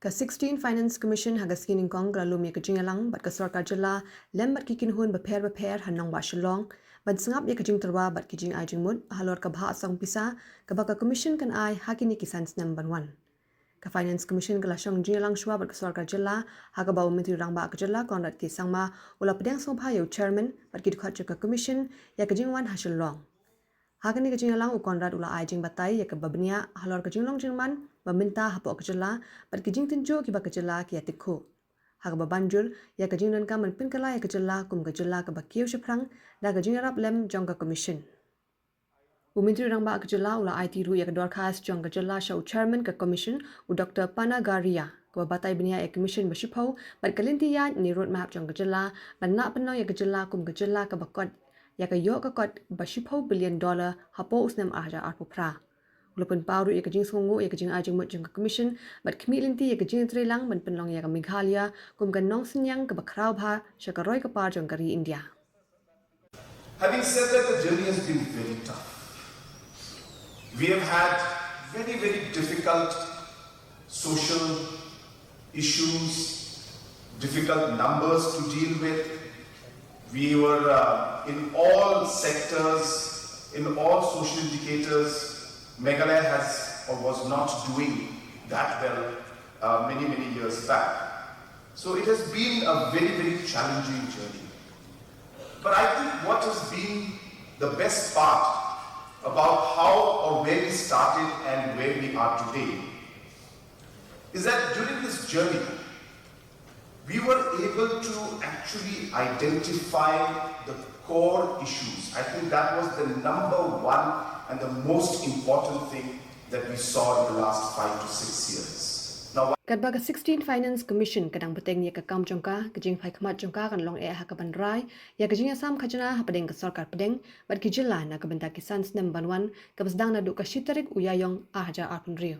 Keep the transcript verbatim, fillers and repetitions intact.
Ka sixteenth Finance Commission ha ka sngi Nyngkong ka la lum ïa ka jingïalang bad ka sorkar jylla lem bad ki kynhun bapher bapher ha Nongwah Shillong ban sngap ïa ka jingtyrwa bad ki jingai jingmut halor ka bhah song pisa kaba ka Commission kan ai ha kine ki san snem ban wan. Ka Finance Commission ka la shong jingïalang shuwa bad ka sorkar jylla, ha kaba u Myntri Rangbah ka jylla Conrad K Sangma u la pdiang sngewbha ïa u Chairman bad ki dkhot jong ka Commission ïa ka jingwan ha Shillong. Ha kane ka jingïalang u Conrad u la ai jingbatai ïa kaba bniah halor ka jinglong jingman ba mynta hapoh ka jylla bad ki jingtynjuh kiba ka jylla ki ïa tip khuh, ha kaba ban jur ïa ka jingdonkam ban pynkylla ïa ka jylla kum ka jylla kaba kiew shaphrang da ka jingïarap lem jong ka Commission. U Myntri Rangbah ka jylla u la aiti ruh ïa ka dorkhas jong ka jylla sha u Chairman ka Commission, u Doctor Panagariya, kaba batai bniah ïa ka Commission ba shiphew bad ka lynti ïaid ne roadmap jong ka jylla ban lah pynlong ïa ka jylla kum ka jylla kaba kot ïa ka ïoh ka kot ba shiphew billion dollar hapoh u snem ar hajar arphew phra. U la pynpaw ruh ïa ka jingsngewnguh ïa ka jingai jingmut jong ka Commission bad khmih lynti ïa ka jingtreilang ban pynlong ïa ka Meghalaya kum ka nongsynñiang kaba khraw bha sha ka roi ka par jong ka ri India. Having said that, the journey has been very tough. We have had very, very difficult social issues, difficult numbers to deal with. We were uh, in all sectors, in all social indicators, Meghalaya has or was not doing that well uh, many, many years back. So it has been a very, very challenging journey. But I think what has been the best part about how or where we started and where we are today is that during this journey, we were able to actually identify the core issues. I think that was the number one and the most important thing that we saw in the last five to six years. Now, katba ka sixteenth Finance Commission ka dang bteng ïa ka kam jong ka, ka jingphai khmat jong ka kan long eh ha ka ban rai ïa ka jingïasam khajna hapdeng ka sorkar pdeng bad ki jylla na ka bynta ki san snem ban wan, kaba sdang naduh ka shi tarik u Ïaïong ar hajar arphew hynriew.